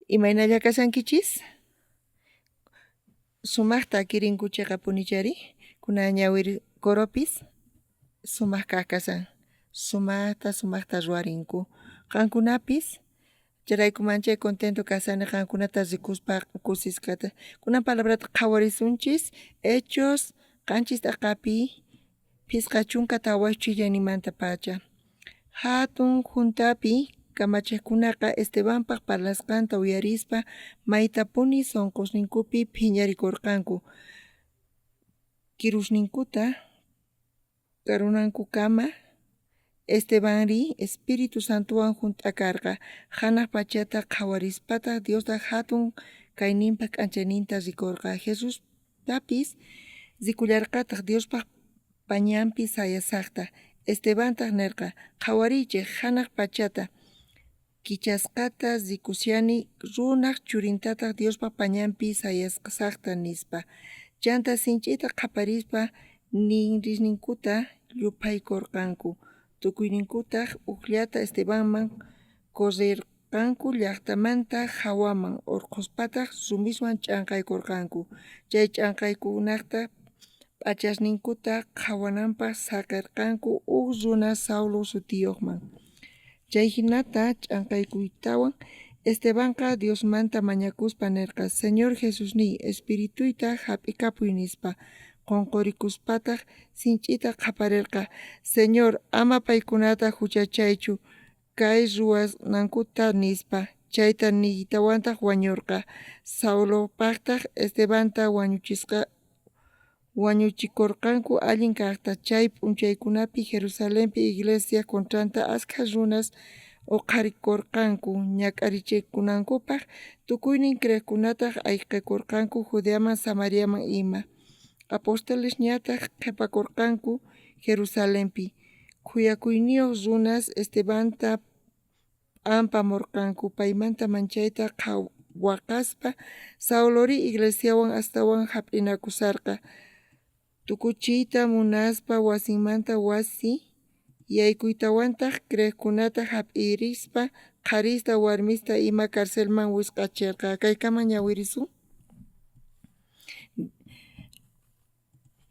Imaynalla kashankichis? Sumajta akirinku cheqapunichari? Kunan ñawiri coropis sumaj kaj kashan. Sumajta sumajta ruwarinku. Qankunapis chayrayku manchay contento kashani qankunata rikuspa kusisqata. Kunan palabrata qhawarisunchis Hechos 7 t'aqapi 54 chillanimantapacha. Jatun juntapi kamachejkunaqa Estebanpaj parlasqanta uyarispa maytapuni sonqosninkupi phiñarikorqanku. Kirusninkuta karunankukama Estebanrí Espíritu Santowan junt'a karqa. Janaj pachata qhawarispataj Diosta jatun kayninpa k'anchayninta rikorqa. Jesustapis rikullarqataj Diospa pañanpi sayashajta. Estebantaj nerqa: Qhawariychej janaj pachata kichasqata rikushani, Runaj Churintataj Diospa pañanpi sayashajta, nispa. Chantá sinch'ita qhaparispa ninrisninkuta lluphaykorqanku. Tukuyninkutaj ujllata Estebanman correrqanku llajtamanta jawaman orqhospataj rumiswan ch'anqaykorqanku. Chay ch'anqaykunajta p'achasninkuta qhawananpaj saqerqanku uj runa Saulo sutiyojman. Chay jinata ch'anqaykuytawan Estebanqa Diosmanta mañakuspa nerqa: Señor Jesusníy, espirituyta jap'ikapuy, nispa. Qonqorikuspataj sinch'ita qhaparerqa: Señor, ama paykunata juchachaychu kay ruwanankuta, nispa. Chayta niytawantaj wañorqa. Saulopajtaj Estebanta wañuchikorqanku allin kajta. Chay p'unchaykunapi Jerusalenpi iglesiaj contranta ashkha runas oqharikorqanku ñak'arichikunankupaj. Tukuynin creejkunataj ayqekorqanku Judeaman, Samariaman ima. Apostolesñataj qhepakorqanku Jerusalenpi. Khuyakuyniyoj runas Estebanta p'ampamorqanku, paymanta manchayta waqaspa. Saulorí iglesiawan astawan jap'inakusharqa. Tukuchiyta munaspa wasimanta wasi yaykuytawantaj creejkunata jap'irispa qharista warmista ima carcelman wisq'acherqa. Kaykama ñawirisun.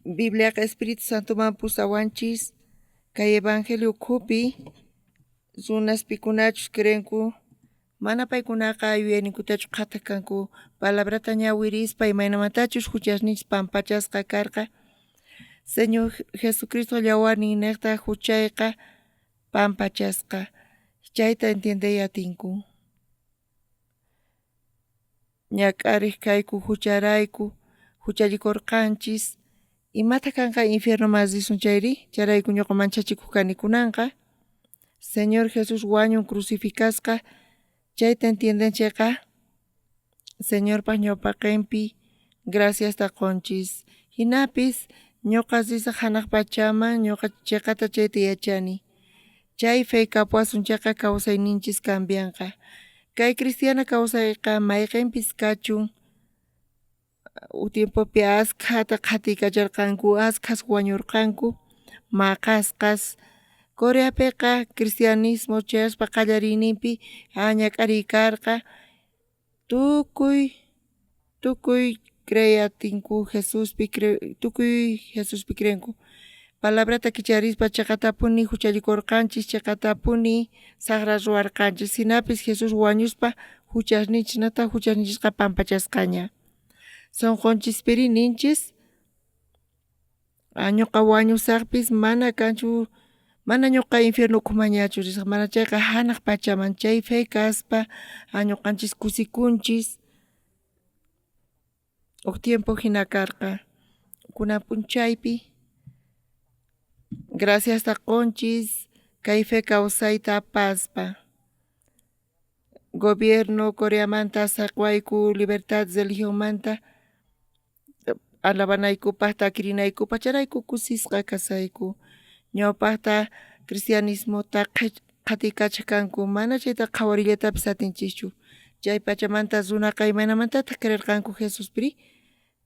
Bibliaqa Espíritu Santoman pusawanchis kay evangelio ukhupi runas pikunachus creenku mana paykunaqa yuyayninkutachu qhataj kanku palabrata ñawirispa imaynamantachus juchasninchis pampachasqa karqa Señor Jesucristo yawarninnejta juchayqa pampachasqa chayta entiendey atinku. Ñak'arej kayku jucharayku juchallikorqanchis. Imataj kanqa infiernoman risun chayri? Chayrayku ñoqa manchachikoj kani kunanqa. Señor Jesús wañun crucificasqa, chayta entiendenchejqa Señorpaj ñawpaqenpi graciasta qonchis. Jinapis ñoqa risaj janaj pachaman, ñoqa cheqata chayta yachani. Chay fe kapuwasun chayqa kawsayninchis cambianqa. Kay cristiana kawsayqa mayqenpis kachun uj tiempopi askhata qhatiykacharqanku, askhas wañorqanku, maqasqas. Coreapeqa cristianismo chayaspa qallariyninpi ñak'ariy karqa tukuy tukuy creey atinku Jesuspi tukuy Jesuspi creenku. Palabrata kicharispa cheqatapuni juchallikorqanchis, cheqatapuni sajra ruwarqanchis. Jinapis Jesús wañuspa juchasninchis nata juchasninchisqa pampachasqaña. Sonqonchispiri ninchis ñoqa wañusajpis mana kanchu mana ñoqa infierno ukhumanñachu risaj mana chayqa janaj pachaman chay fe kaspa ñoqanchis kusikunchis uj tiempo jina karqa kunan p'unchaypi graciasta qonchis kay fe kawsayta apaspa. Gobierno Coreamanta saqewayku libertad religionmanta alabanaykupaj takirinaykupaj chayrayku kusisqa kashayku ñawpajta cristianismota qhatiykachaj kanku mana chayta qhawarillatapis atinchischu chay pachamanta runaqa imaynamantataj creerqanku Jesuspiri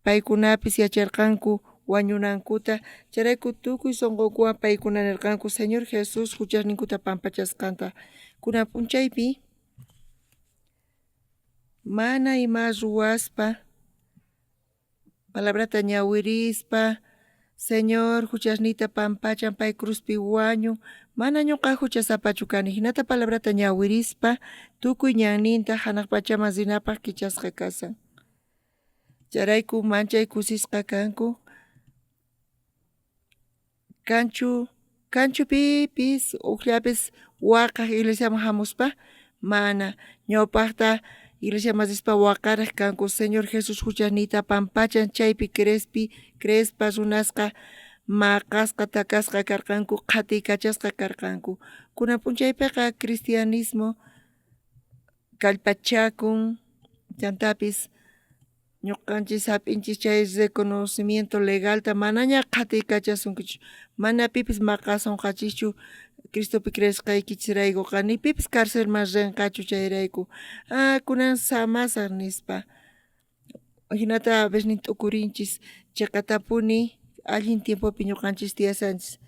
paykunapis yacharqanku wañunankuta chayrayku tukuy sonqonkuwan paykuna nerqanku Señor Jesús juchasninkuta pampachasqanta kunan p'unchaypi. Mana ima ruwaspa, palabrata ñawirispa, Señor juchasniyta pampachan, pay cruzpi wañun, mana ñuqa juchasapachu kani, jinata palabrata ñawirispa tukuy ñanninta janaj pachaman rinapaj kichasqa kashan. Chayrayku manchay kusisqa kanku. Kanchu kanchu pipis ujllapis waqaj iglesiaman jamuspa? Mana, ñawpajta iglesiaman rispa waqarej kanku Señor Jesús juchasniyta pampachan chaypi creespi creespa runasqa maqasqa takasqa karqanku qhatiykachasqa karqanku. Kunan p'unchaypeqa cristianismo kallpachakun chantapis ñuqanchis jap'inchis chay reconocimiento legalta manaña qhatiykachasunkichu mana pipis maqasonqachischu Cristopi creesqaykichisraykuqa ni pipis carcelman renqachu chayrayku ah kunan samasaj nispa jinata a veces t'ukurinchis cheqatapuni allin tiempopi ñuqanchis tiyashanchis.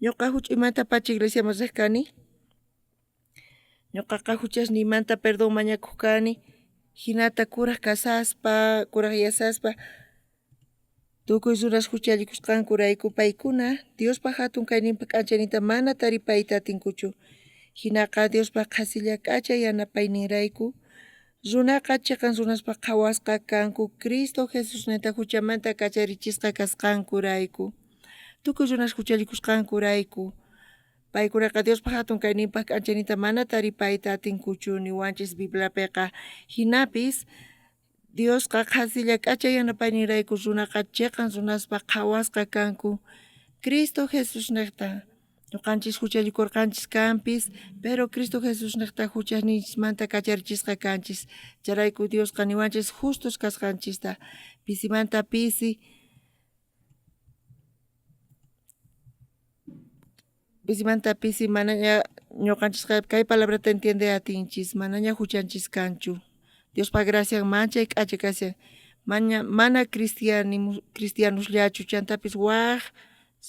Ñuqa juch'uymantapacha iglesiaman rej kani, ñuqaqa juchasniymanta perdón mañakoj kani jinata kuraj kasaspa kurajyasaspa tukuy runas juchallikusqankurayku paykuna Diospa jatun kayninpa k'anchayninta mana taripayta atinkuchu. Jinaqa Diospa qhasilla k'acha yanapayninrayku runaqa cheqan runaspaj qhawasqa kanku Cristo Jesusninta juchamanta kacharichisqa kasqankurayku. Tukuy runas juchallikusqankurayku paykunaqa Diospa jatun kayninpaj k'anchayninta mana taripayta atinkuchu niwanchis Bibliapeqa. Jinapis Diosqa qhasilla k'acha yanapayninrayku runaqa cheqan runaspaj qhawasqa kanku Cristo Jesusnejta. Ñuqanchis juchallikurqanchis kanpis, pero Cristo Jesusnejta juchasninchismanta kacharichisqa kanchis. Chayrayku Diosqa niwanchis justos kasqanchista pisimanta pisi pisimanta pisi manaña ñuqanchisqa kay palabrata entiende atinchis manaña juchanchis kanchu. Diospa gracian manchay k'acha kashan maña mana cristianosllachu chantapis waj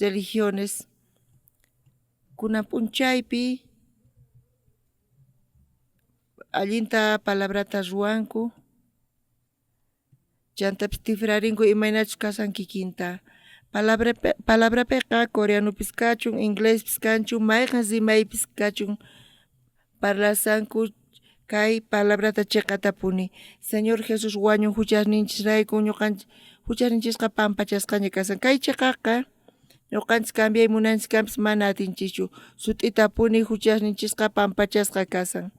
religiones kunan p'unchaypi allinta palabrata ruwanku chantapis tifrarinku imaynachus kashan kikinta. Palabrapeqa coreanopis kachun inglespis kanchu mayqen rimaypis kachun parlashanku kay palabrata cheqatapuni Señor Jesús wañun juchasninchisrayku ñuqanchis juchasninchisqa pampachasqaña kashan kay cheqaqa ñuqanchis cambiay munanchis kanpis mana atinchischu sut'itapuni juchasninchisqa pampachasqa kashan.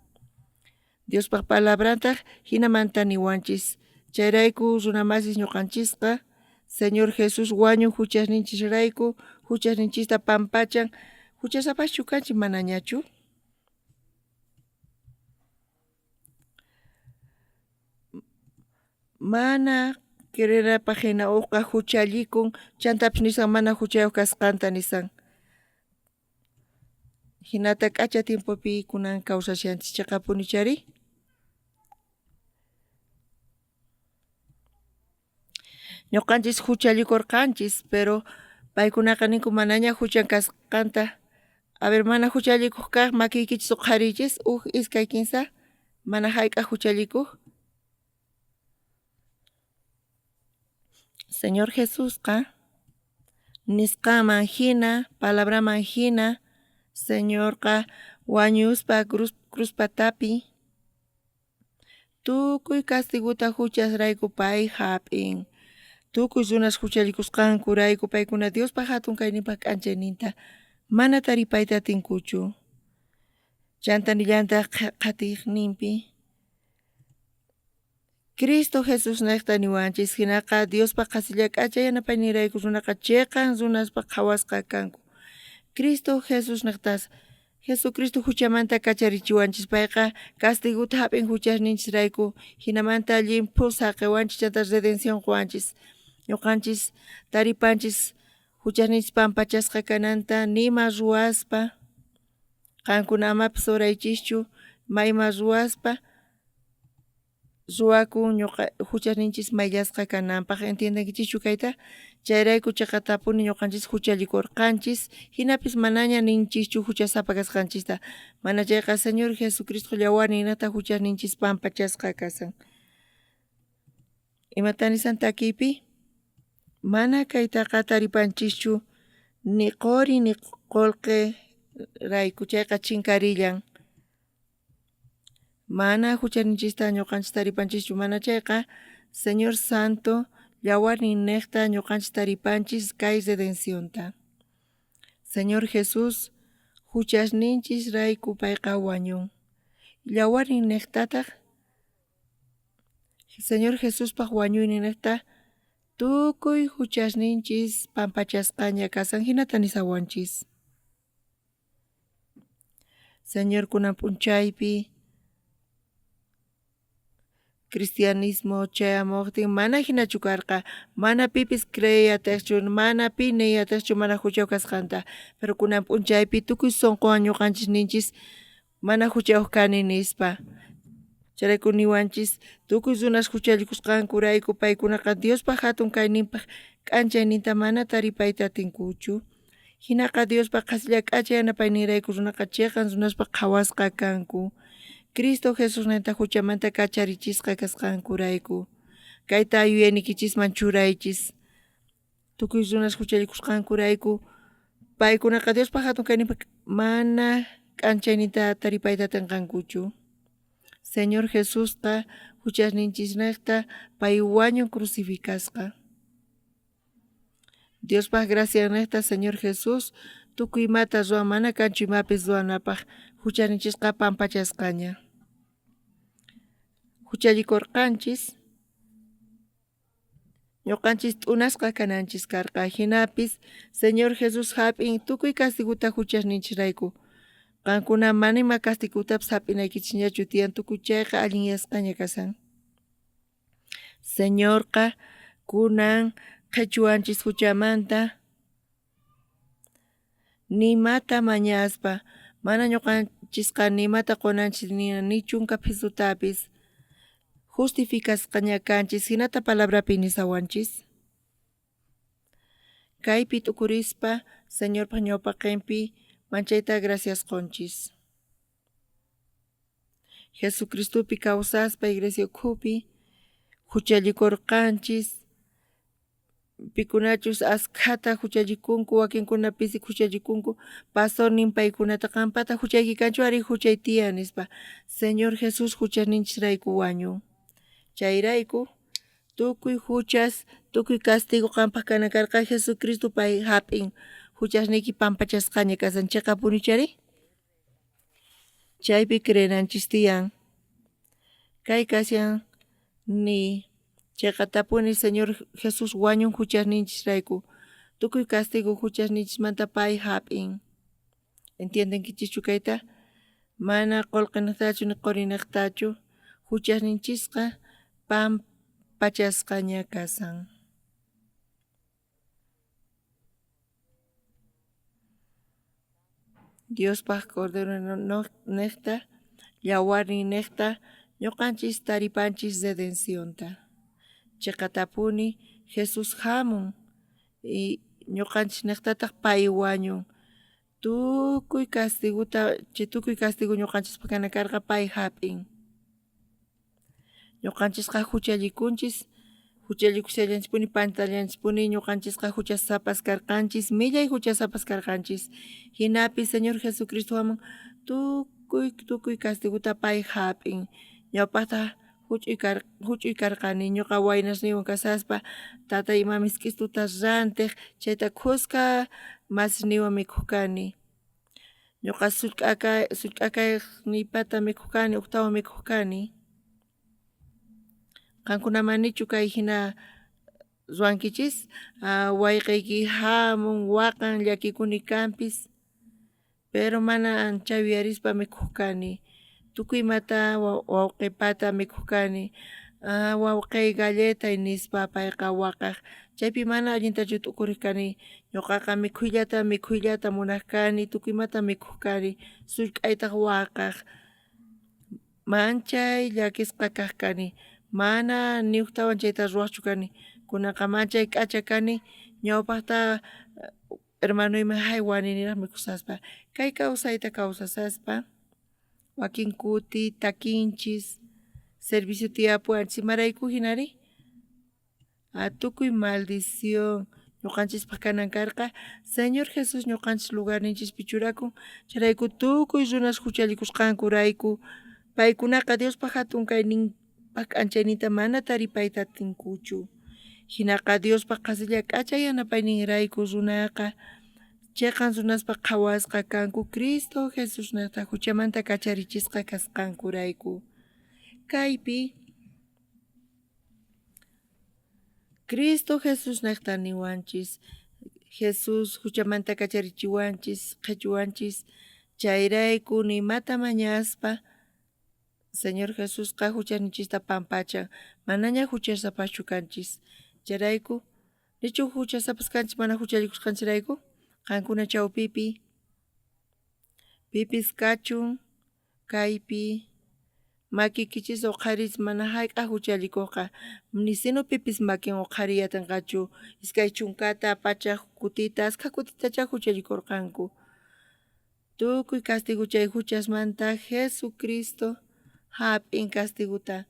Diospaj palabrantaj jinamanta niwanchis chayrayku runa masis ñuqanchisqa Señor Jesús wañun juchasninchisrayku juchasninchista pampachan juchasapaschu kanchis manañachu. Mana creenapaj jina ujqa juchallikun chantapis nisan mana juchayoj kasqanta nisan. Jinata k'acha tiempopi kunan kawsashanchis cheqapuni chari. Ñuqanchis juchallikurqanchis pero paykunaqa ninku manaña juchan kasqanta. A ver mana juchallikuq kaq makiykichis uqhariychis uj iskay kinsa mana jayk'aq juchallikuq. Señor Jesusqa nisqanman jina palabraman jina Señorqa wañuspa cruz patapi tukuy castigota juchasrayku pay jap'in. Tukuy runas juchallikusqankurayku paykuna Diospa jatun kayninpaj k'anchayninta mana taripayta atinkuchu. Chanta nillantaj qhatejninpi Cristo Jesusnejta niwanchis jinaqa Diospa qhasilla k'acha yanapaynirayku runaqa cheqan runaspaj qhawasqa kanku. Cristo Jesusnejtas Jesucristo juchamanta kacharichiwanchis payqa castigota jap'in juchasninchisrayku jinamanta llimphu saqewanchis chanta redención qowanchis ñuqanchis taripanchis juchasninchis pampachasqa kananta nima ruwaspa qankuna amapis uraychischu mayma ruwaspa ruwakun ñuqa juchasninchis mayllasqa kananpaj entiendenkichischu kayta chayrayku cheqatapuni ñuqanchis juchallikurqanchis jinapis manaña ninchischu juchasapa kasqanchista mana chayqa Señor Jesucristo llawarninta juchasninchis pampachasqa kashan. Imata nisan takiypi? Mana kaytaqa taripanchischu ni qori ni qolqe rayku chayqa chinkarillan. Mana huchaninchista ñuqanchis taripanchischu mana chayqa Señor Santo yawarnin niqta ñuqanchis taripanchis kay redencionta. Señor Jesús huchasninchis rayku payqa wañun. Yawarnin niqtataq Señor Jesuspaq wañuynin niqta tukuy huchasninchis pampachasqaña kasan hinata nisawanchis. Señor kunan p'unchaypi cristianismo chayamuqtin mana hinachu karqa, mana pipis creey atiqchu, mana pi niy atiqchu mana huchayuq kasqanta, pero kunan p'unchaypi tukuy sunquwan ñuqanchis ninchis mana huchayuq kani nispa. Chayrayku niwanchis tukuy runas huchallikusqankurayku paykunaqa Diospaq hatun kayninpaq k'anchayninta mana taripayta atinkuchu. Hinaqa Diospa qhasilla k'acha yanapayninrayku runaqa chiqan runaspaq qhawasqa kanku. Cristo Jesusninta huchamanta kacharichisqa kasqankurayku. Kayta yuyayniykichisman churaychis. Tukuy runas huchallikusqankurayku paykunaqa Diospa hatun kayninpaq mana k'anchayninta taripayta atinqankuchu. Señor Jesusqa huchasninchisnejta pay wañun crucificasqa. Diospaq graciannejta Señor Jesús tukuy imata ruwan mana kanchu imapis ruwanapaq huchaninchisqa pampachasqaña. Huchallikurqanchis ñuqanchis t'unasqa kananchis karqa jinapis Señor Jesús hap'in tukuy castiguta huchasninchisrayku. Qankuna mana ima castigutapis hap'inaykichisñachu tiyan tukuy chayqa allinyasqaña kashan. Señorqa kunan qhichwanchis huchamanta nimata mañaspa mana ñuqanchisqa nimata qunanchis ni chunka phisutapis justificasqaña kanchis hinata palabrapi nisawanchis. Kaypi t'ukurispa Señorpaq ñawpaqinpi manchayta gracias qunchis. Jesucristopi kawsaspa iglesia ukhupi huchallikurqanchis pikunachus askhata huchallikunku wakinkuna pisi huchallikunku pastornin paykunata qampata huchayki kanchu ari huchay tiyan nispa Señor Jesús huchasninchisrayku wañun chayrayku tukuy huchas tukuy castigo qampaq kanan karqa Jesucristo pay hap'in huchasniyki pampachasqaña kasan chiqapunichu ari Chaypi creenanchis tiyan. Kay kashan ni cheqatapuni Señor Jesús wañun huchasninchisrayku. Tukuy castigo huchasninchismanta pay hap'in. Entiendenkichischu kayta? Mana qolqeniqtachu ni qoriniqtachu huchasninchisqa pampachasqaña kashan. Diospaj Cordero nejta, yawarnin nejta, ñuqanchis taripanchis redencionta. Chiqatapuni Jesús hamun y ñuqanchis nejtataq pay wañun. Tukuy castiguta, chay tukuy castigo ñuqanchispaq kana karqa pay hap'in. Ñuqanchisqa huchallikunchis, huchallikushallanchispuni pantallanchispuni ñuqanchisqa huchasapas karqanchis, millay huchasapas karqanchis. Hinapi Señor Jesucristo hamun tukuy tukuy castiguta pay hap'in. Ñawpaqta huch'uy kar huch'uy karqani ñuqa waynasniywan kasaspa tatay ima misk'ituta rantiq chayta khuska masisniywan mikhuq kani. Ñuqa sullk'akay sullk'akayniypata mikhuq kani uktawan mikhuq kani. Qankuna manichu kay hina ruwankichis wayqiyki hamun waqan llakikuni kanpis pero mana ancha yuyarispa mikhuq kani tukuy imata wawqipata mikhuq kani wawqiy galletay nispa payqa waqaq chaypi mana allintachu t'ukuriq kani ñuqaqa mikhuyllata mikhuyllata munaq kani tukuy imata mikhuq kani sullk'aytaq waqaq manchay llakisqa kaq kani mana ni ujtawan chayta ruwaqchu kani kunanqa manchay k'acha kani ñawpaqta hermanoyman jaywani niraq mikhusaspa kay kawsayta kawsasaspa wakin kuti takinchis servicio tiyapuwanchis imarayku hinari. Tukuy maldición ñuqanchispaq kanan karqa Señor Jesús ñuqanchis lugarninchispi churakun chayrayku tukuy runas juchallikusqankurayku paykunaqa Diospaq jatun kayninpaq k'anchayninta mana taripayta atinkuchu. Jinaqa Diospaq qhasilla k'acha yanapayninrayku runaqa cheqan runaspaq qhawasqa kanku Cristo Jesusnejta juchamanta kacharichisqa kasqankurayku. Kaypi Cristo Jesusnejta niwanchis, Jesús juchamanta kacharichiwanchis, qhechuwanchis, chayrayku nimata mañaspa Señor Jesusqa juchaninchista pampachan, manaña juchasapaschu kanchis. Chayrayku, nichu juchasapas kanchis mana juchallikusqanchirayku? Qankuna chawpipi pipis kachun kaypi makiykichis uqhariy mana jayk'aj juchallikuqqa nisinu pipis makin uqhariy atinqachu 20 pachaj kutita askha kutitachá juchallikurqanku. Tukuy castigo chay juchasmanta Jesucristo jap'in castigota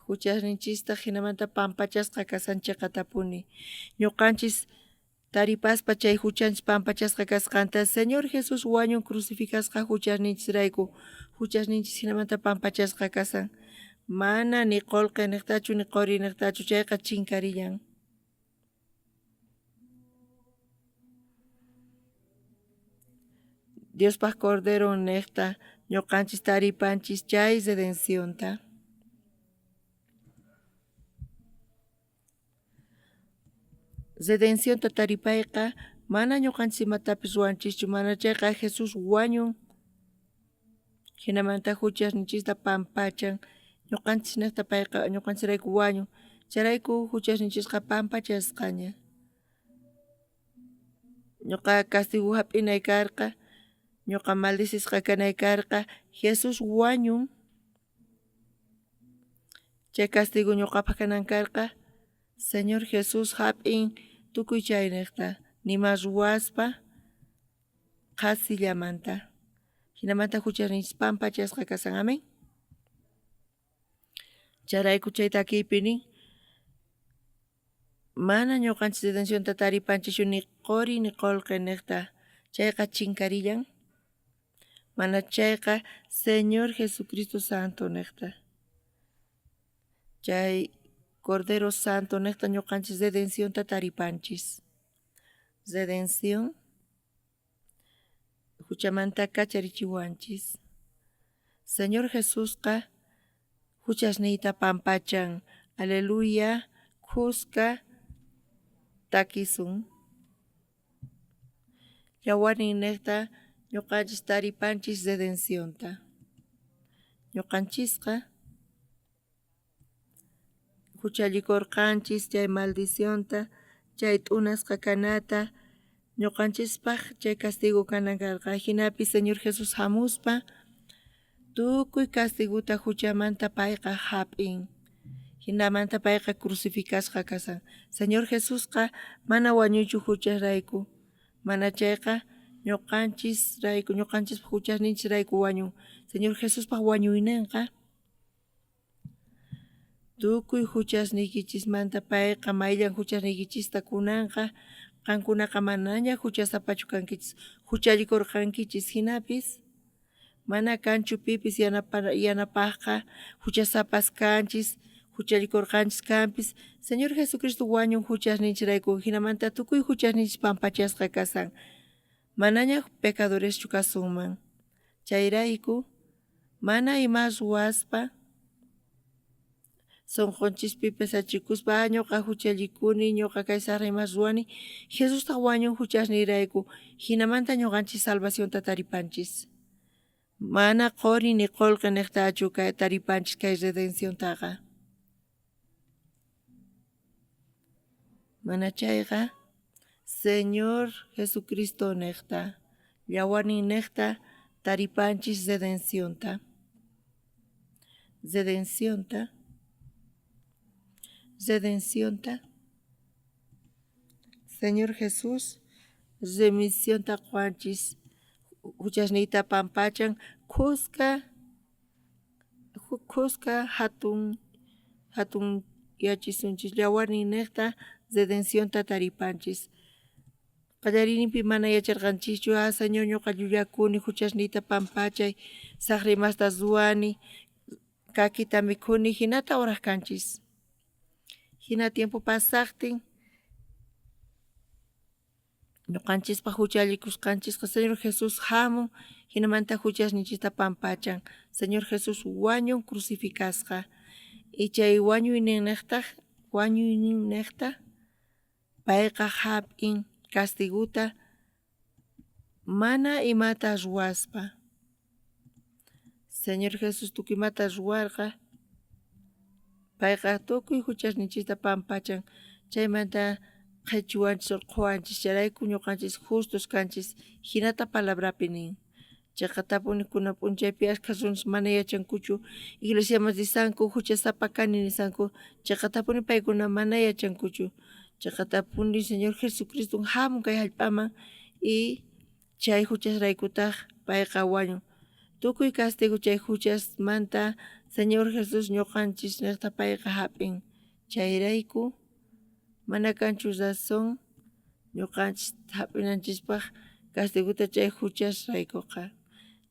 juchasninchista jinamanta pampachasqa kasan cheqatapuni. Ñuqanchis taripaspa chay juchanchis pampachasqa kasqanta Señor Jesús wañun crucificasqa juchasninchisrayku juchasninchis jinamanta pampachasqa kasan mana ni qolqe niqtachu ni qori niqtachu chayqa chinkarillan. Diospaq Cordero niqta ñuqanchis taripanchis chay redencionta. Redencionta taripayqa mana ñuqanchis imatapis ruwanchischu mana chayqa Jesús wañun jinamanta juchasninchista pampachan ñuqanchis niqta payqa ñuqanchisrayku wañun chayrayku juchasninchisqa pampachasqaña. Ñuqa castigo jap'inay karqa ñuqa maldicisqa kanay karqa Jesús wañun chay castigo ñuqapaq kanan karqa Señor Jesús jap'in tukuy chayniqta nima ruwaspa qhasillamanta jinamanta juchasninchis pampachasqa kasan amén. Chayrayku chay takiypi nin mana ñuqanchis redencionta taripanchischu ni qori ni qolqe niqta chayqa chinkarillan mana chayqa Señor Jesucristo Santo niqta chay Cordero Santo niqta ñuqanchis redencionta taripanchis. Redención juchamanta kacharichiwanchis. Señor Jesusqa juchasniyta pampachan. Aleluya, khuska takisun. Yawarnin niqta ñuqanchis taripanchis redencionta. Ñuqanchisqa juchallikurqanchis chay maldicionta, chay t'unasqa kanata, ñuqanchispaq chay castigo kanan karqa. Jinapi Señor Jesús hamuspa tukuy castigota juchamanta payqa jap'in. Jinamanta payqa crucificasqa kasan. Señor Jesusqa mana wañuychu juchasrayku, mana chayqa ñuqanchisrayku, ñuqanchispaq juchasninchisrayku wañun. Señor Jesuspaq wañuyninqa tukuy juchasniykichismanta payqa mayllan juchasniykichista kunanqa qankunaqa manaña juchasapachu kankichis, juchallikurqankichis jinapis mana kanchu pipis yanapaqqa juchasapas kanchis, juchallikurqanchis kanpis. Señor Jesucristo wañun juchasninchisrayku jinamanta tukuy juchasninchis pampachasqa kasan. Manaña pecadoreschu kasunman. Chayrayku mana ima ruwaspa sonqonchispi pesachikuspa ñuqa juchallikuni, ñuqa kay saqra imas ruwani, Jesustaq wañun juchasniyrayku jinamanta ñuqanchis salvacionta taripanchis. Mana qori ni qolqe niqtachu kay taripanchis kay redenciontaqa. Mana chayqa Señor Jesucristo niqta, yawarnin niqta taripanchis redencionta. Redencionta. Redencionta. Señor Jesús remisionta qowanchis juchasniyta pampachan khuska khuska jatun jatun yachisunchis llawarninnejta redencionta taripanchis. Qallariyninpi mana yacharqanchischu, ah Señor ñuqa llullakuni, juchasniyta pampachay, saqra imasta ruwani, kakita mikhuni, jinata oraj kanchis. Jina tiempo pasajtin ñuqanchispaj juchallikusqanchisqa Señor Jesús jamun, jinamanta juchasninchista pampachan. Señor Jesús wañun crucificasqa y chay wañuyninnejtaj wañuyninnejta payqa jap'in castiguta mana imata ruwaspa. Señor Jesús tukuy imata ruwarqa, payqa tukuy juchasninchista pampachan, chaymanta qhechuwanchis urqhuwanchis, chayrayku ñuqanchis justos kanchis, jinata palabrapi nin. Cheqatapuni kunan p'unchaypi ashkha runas mana yachankuchu iglesiaman risanku juchasapa kani nisanku, cheqatapuni paykuna mana yachankuchu, cheqatapuni Señor Jesucristo jamun kay jallp'aman y chay juchasraykutaj payqa wañun. Tukuy castigo chay juchasmanta Señor Jesús ñuqanchisnejta payqa jap'in. Chayrayku mana kanchu razón ñuqanchis jap'inanchispaj castigota chay juchasraykuqa.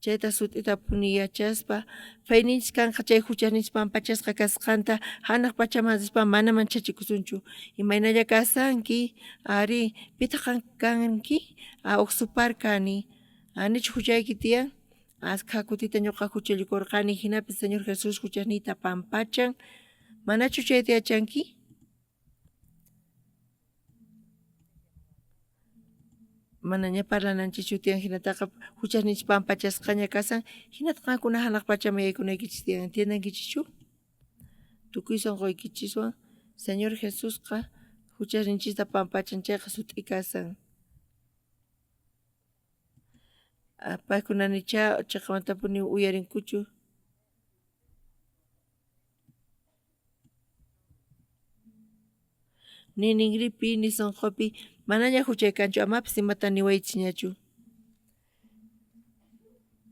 Chayta sut'itapuni yachaspa feyninchis kanqa chay juchasninchis pampachasqa kasqanta janaj pachaman rispa mana manchachikusunchu. Imaynalla kasanki? Arí, pitaq qan kanki? Ah, uj supar kani. Anichu juchayki tiyan? Askha kutita ñuqa juchallikurqani, jinapis Señor Jesús juchasniyta pampachan. Manachu chayta yachanki? Manaña parlananchischu tiyan jinataqa juchasninchis pampachasqaña kasan, jinata qankuna janaj pachaman yaykunaykichis tiyan, entiendenkichischu? Tukuy sonqoykichiswan Señor Jesusqa juchasninchista pampachan chayqa sut'i kasan. Paykuna nichá cheqamantapuni uyarinkuchu. Ni ninripi ni sonqopi manaña juchay kanchu, amapis imata niwaychisñachu.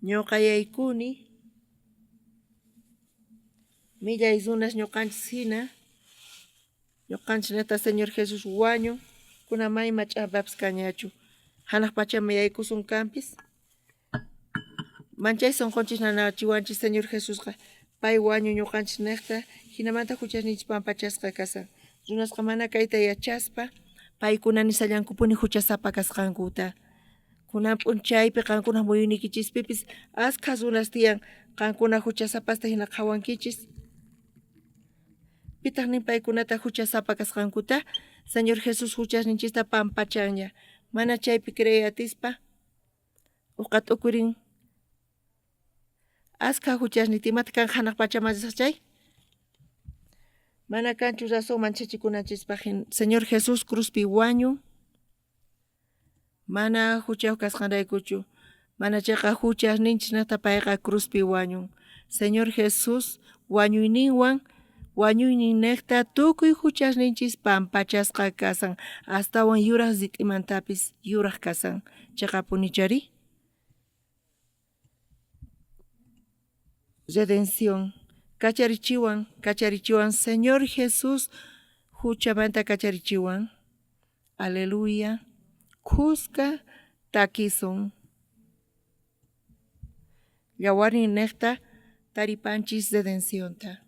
Ñuqa yaykuni millay runas ñuqanchis jina, ñuqanchis neta Señor Jesús wañun, kunan mana ima ch'ampapis kañachu, janaj pachaman yaykusun kanpis. Manchay sonqonchis nanachiwanchis Señor Jesusqa, pay wañun ñuqanchis nejta, jinamanta juchasninchis pampachasqa kasan. Runasqa mana kayta yachaspa, paykuna nisallankupuni juchasapa kasqankuta. Kunan p'unchaypi qankunaj muyuyniykichispipis askha runas tiyan, qankuna juchasapasta jina qhawankichis. Pitaj nin paykunata juchasapa kasqankuta? Señor Jesús juchasninchista pampachanña, mana chaypi creey atispa uqa t'ukurin askha juchasniyta, imataq kanqa janaj pachaman risaj chay? Mana kanchu razón manchachikunanchispaj Señor Jesús cruzpi wañun mana juchayoj kasqanraykuchu, mana chayqa juchasninchis nejta payqa cruzpi wañun. Señor Jesús wañuyninwan wañuyninnejta tukuy juchasninchis pampachasqa kasan, astawan yuraj rit'imantapis yuraj kasan. Cheqapunichari? Redención. Kacharichiwan, kacharichiwan, Señor Jesús juchamanta kacharichiwan. Aleluya. Khuska takisun. Llawarninnejta taripanchis redencionta.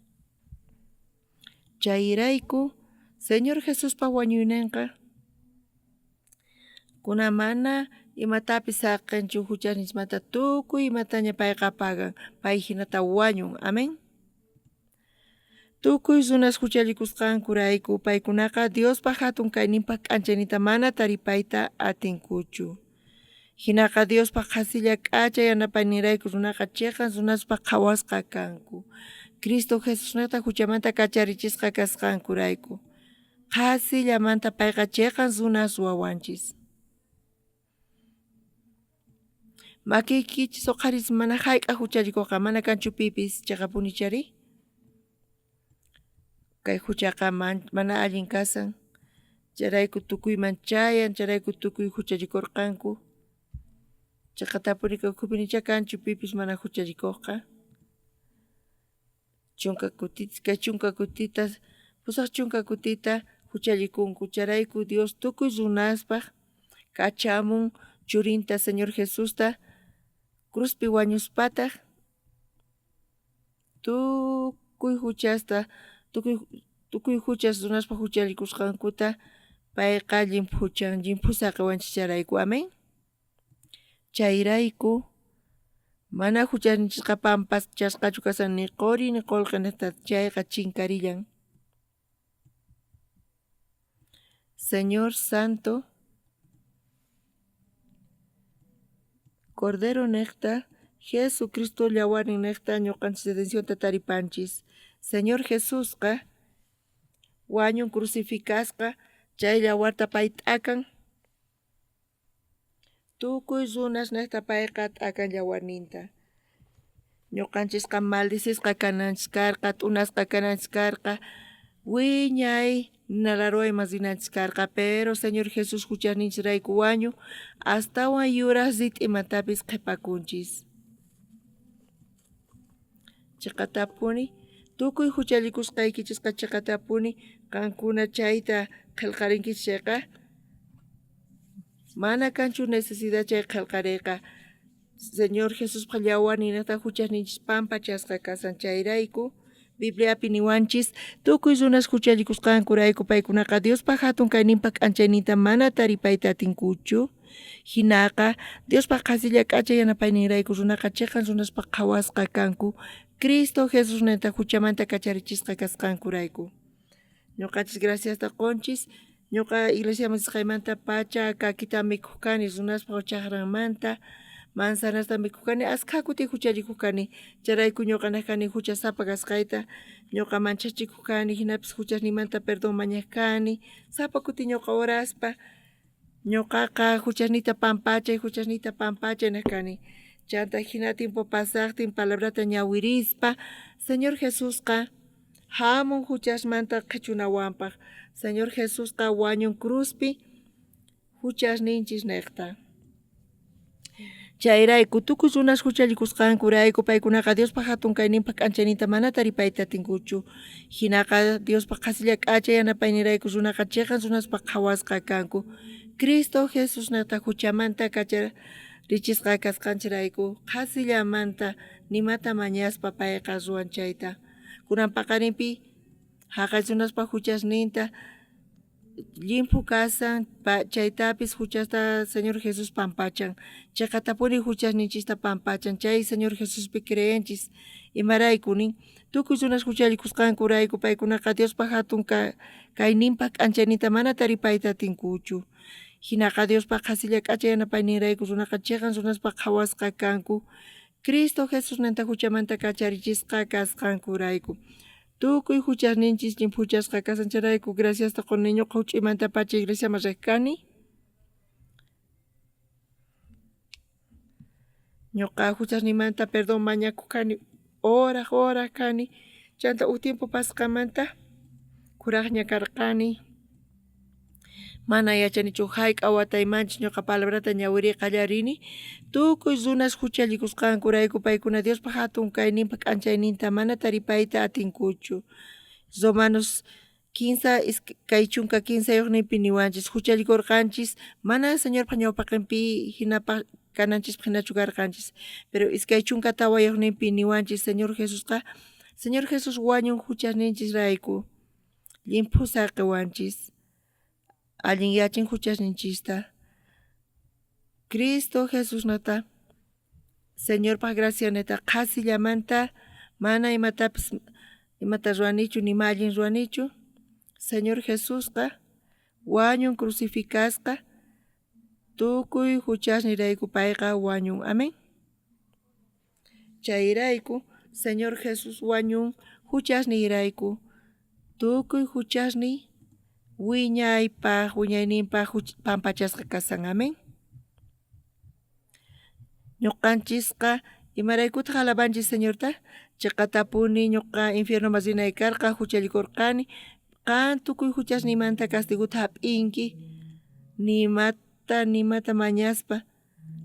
Chayrayku Señor Jesuspa wañuynenqa kunan mana imatapis saqenchu juchasninchikmanta tukuy imataña payqa pagan, pay jinata wañun. Amén. Tukuy runas juchallikusqankurayku paykunaqa Diospa jatun kayninpaj k'anchayninta mana taripayta atinkuchu. Jinaqa Diospa qhasilla k'acha yanapayninrayku runaqa cheqan runaspaj qhawasqa kanku. Cristo Jesusnejta juchamanta kacharichisqa kasqankurayku. Qhasillamanta payqa cheqan runas ruwawanchis. Makiykichis oqharis mana jayk'aj juchallikoqa mana kanchu pipis cheqapunichari? Kay juchaqa mana allin kasan, chayrayku tukuyman chayan, chayrayku tukuy juchallikorqanku. Cheqatapuni kay ukhupi nichá kanchu pipis mana juchallikojqa. Chunka kutitas, kay chunka kutitas 80 kutita juchallikunku. Chayrayku Dios tukuy runaspaj kachamun churinta Señor Jesusta cruzpi wañuspataj tukuy juchasta tukuy juchas runaspaj juchallikusqankuta payqa llimphuchan, llimphu saqewanchis chayrayku. Amén. Chayrayku mana juchanchisqa pampachasqachu kashan ni qori ni qolqe nejta chayqa chinkarillan. Señor Santo Cordero nejta Jesucristo llawarin nejta ñuqanchis redencionta taripanchis. Señor Jesusqa wañun crucificasqa chay llawarta pay t'akan. Tukuy runas nejta payqa t'akan llawarninta. Ñuqanchisqa maldicisqa kananchis karqa, t'unasqa kananchis karqa, wiñay ninalarwayman rinanchis karqa, pero Señor Jesús juchasninchisrayku wañu, astawan yuraj rit'imatapis qhepakunchis. Cheqatapuni tukuy juchallikusqaykichisqa cheqatapuni qankuna chayta qhelqarinkichis chayqa mana kanchu necesidad chay qhelqareyqa. Señor Jesuspa llawarninta juchasninchis pampachasqa kasan chayrayku Bibliapi niwanchis tukuy runas juchallikusqankurayku paykunaqa Diospa jatun kayninpa k'anchayninta mana taripayta atinkuchu. Jinaqa Diospa qhasilla k'acha yanapayninrayku runaqa cheqan runaspaj qhawasqa kanku Cristo Jesusninta juchamanta kacharichisqa kasqankurayku. Ñuqanchis graciasta qonchis ñuqa iglesiaman risqaymanta pacha kakita mikhuj kani runaspa chajranmanta manzanasta mikhuj kani askha kuti juchallikuj kani chayrayku ñuqa nej kani juchasapa kasqayta ñuqa manchachikuj kani jinapis juchasniymanta perdón mañaj kani sapa kuti ñuqa oraspa ñuqaqa juchasniyta pampachay juchasniyta pampachay nej kani chanta jina tiempo pasajtin palabrata ñawirispa Señor Jesusqa jamun juchasmanta qhechunawanpaj Señor Jesusqa wañun cruzpi juchasninchis nejta. Chayrayku tukuy runas juchallikusqankurayku paykunaqa Diospa jatun kayninpa k'anchayninta mana taripayta atinkuchu. Jinaqa Diospa qhasilla k'acha yanapaynirayku runaqa cheqan runaspaj qhawasqa kanku. Cristo Jesusnejta juchamanta kacharichisqa kasqanchirayku qhasillamanta nimata mañaspa payqa ruwan chayta. Kunan paqarinpi jaqay runaspa juchasninta llimphu kasan chaytapis juchasta Señor Jesús pampachan. Cheqatapuni juchasninchista pampachan chay Señor Jesuspi creenchis. Imarayku nin tukuy runas juchallikusqankurayku paykunaqa Diospa jatun kayninpa k'anchayninta mana taripayta atinkuchu. Jinaqa Diospa qhasilla k'acha yanapayninrayku runaqa cheqan runaspaj qhawasqa kanku Cristo Jesusninta juchamanta kacharichisqa kasqankurayku. Tukuy juchasninchis llimphuchasqa kasan chayrayku graciasta qoni ñuqa juch'uymantapacha iglesiaman rej kani. Ñuqa juchasniymanta perdón mañakuj kani oraj oraj kani chanta uj tiempo pasqamanta kurajña karqani mana yachanichu jayk'a wataymanchus ñuqa palabrata ñawiriy qallarini tukuy runas juchallikusqankurayku paykuna Diospa jatun kayninpa k'anchayninta mana taripayta atinkuchu. Romanos kinsa 23yojninpi niwanchis juchallikorqanchis mana Señorpa ñawpaqenpi jinapaj kananchispaj jinachu karqanchis pero 24yojninpi niwanchis Señor Jesusqa Señor Jesús wañun juchasninchisrayku llimphu saqewanchis allinyachin juchasninchista Cristo Jesusnata Señorpaj gracianeta qhasillamanta mana imatapis imata ruwanichu nima allin ruwanichu Señor Jesusqa wañun crucificasqa tukuy juchasnirayku payqa wañun. Amén. Chayrayku Señor Jesús wañun juchasniyrayku tukuy juchasniy wiñaypaj wiñayninpaj pampachasqa kasan. Amén. Ñuqanchisqa imaraykutaj alabanchis Señorta cheqatapuni ñuqa infiernoman rinay karqa juchallikorqani qan tukuy juchasniymanta castigota jap'inki nimata nimata mañaspa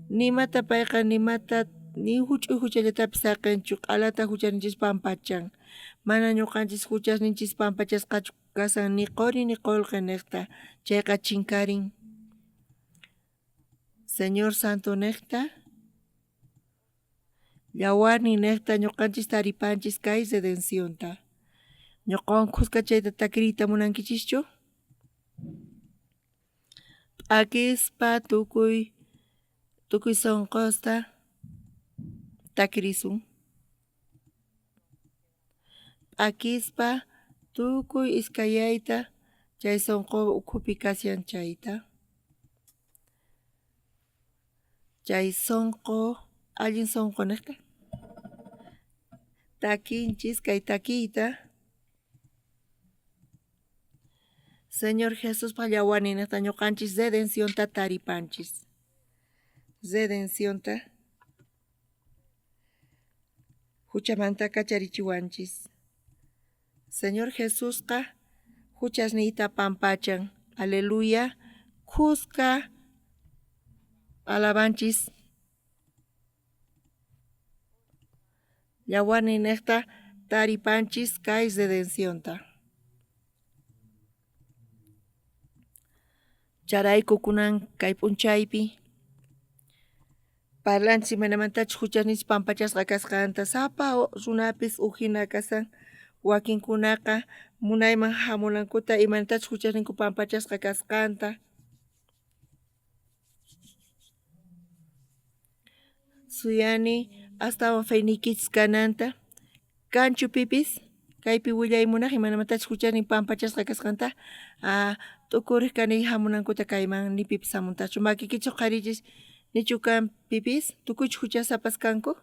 nimata payqa nimata ni juch'uy juchallatapis saqenchu q'alata juchaninchis pampachan mana ñuqanchis juchasninchis pampachasqachu. Kasan ni qori ni qolqe nejta, chayqa chinkarin. Señor Santo nejta, yawarnin nejta ñuqanchis taripanchis kay redencionta. Ñuqawan khuska chayta takiriyta munankichischu? P'akispa tukuy tukuy sonqosta takirisun. P'akispa tukuy iskayayta chay sonqo ukhupi kashan chayta. Chay sonqo allin sonqo nejta takinchis kay takiyta. Señor Jesuspaj yawarninejta ñuqanchis redencionta taripanchis. Redencionta huchamanta kacharichiwanchis. Señor Jesusqa huchasniyta pampachan. Aleluya. Khuska alabanchis. Yawarninejta taripanchis kay redencionta. Chayrayku kunan kay p'unchaypi parlanchis imaynamantachus huchasninchis pampachasqa kasqanta sapa runapis uj jina kasan wakinkunaqa munayman jamunankuta imaynatachus huchasninku pampachasqa kasqanta. Suyani astawan feyniykichis kananta. Kanchu pipis kaypi willay munaj imaynamantachus huchasnin pampachasqa kasqanta? T'ukurej kani jamunankuta kayman ni pipis jamuntachu. Makiykichis uqhariychis nichu kan pipis? Tukuychu huchasapas kanku?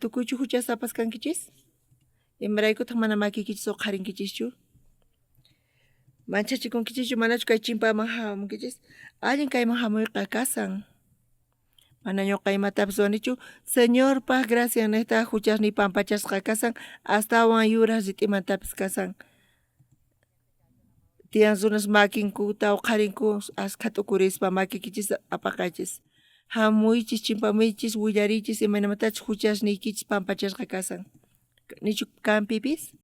Tukuychu huchasapas kankichis? Imaraykutaq mana makiykichis uqharinkichischu? Manchachikunkichischu manachu kay chimpaman hamunkichis? Allin kayman hamuyqa kasan. Mana ñuqa imatapis ruwanichu Señorpaj gracian nejta huchasniy pampachasqa kasan astawan yuraj rit'imantapis kasan. Tiyan runas makinkuta uqharinku askha t'ukurispa makiykichis apaqaychis. Hamuychis chimpamuychis willariychis imaynamantachus huchasniykichis pampachasqa kasan. Nichu kan pipis?